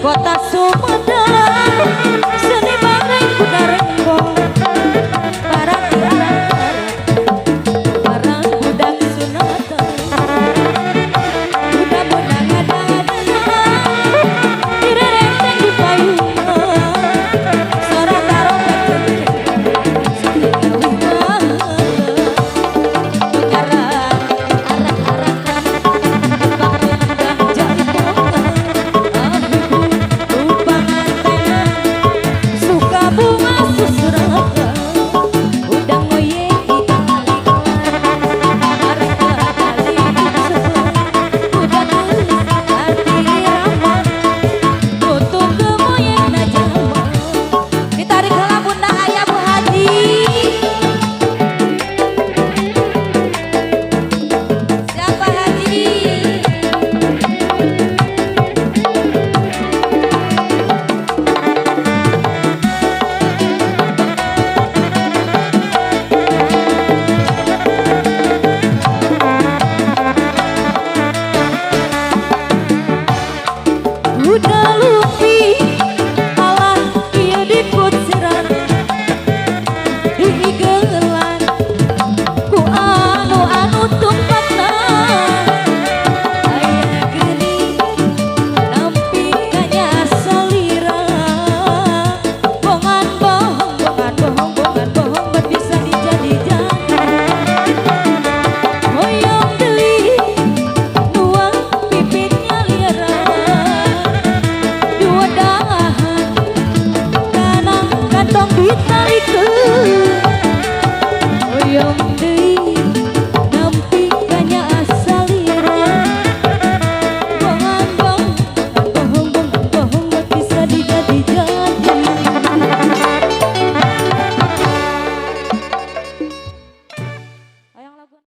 Kota Sumedang seni bareng kuda renggong para tiara barang budak sunatan kuda bonang ada-ada direrenteng di payungan sora tarompet tukaran arak-arakan bang kendang jaipongan suka bunga susurata udang ngoye ikal-ikalan arek kali udah hati irama tutup gemoyeng najama ditarik heula bunda ayah Bu Haji. Siapa Haji? Udah lupi alah ieu dipuceran diigelan ku anu-anu tumpatna aya geuning nampi kanyasalira bongan bohong bongan bohong bongan bohong bet bisa dijadi-jadi hoyong deui nuang pipitnya liara dua dahan kanang kantong ditarikeun hoyong deui.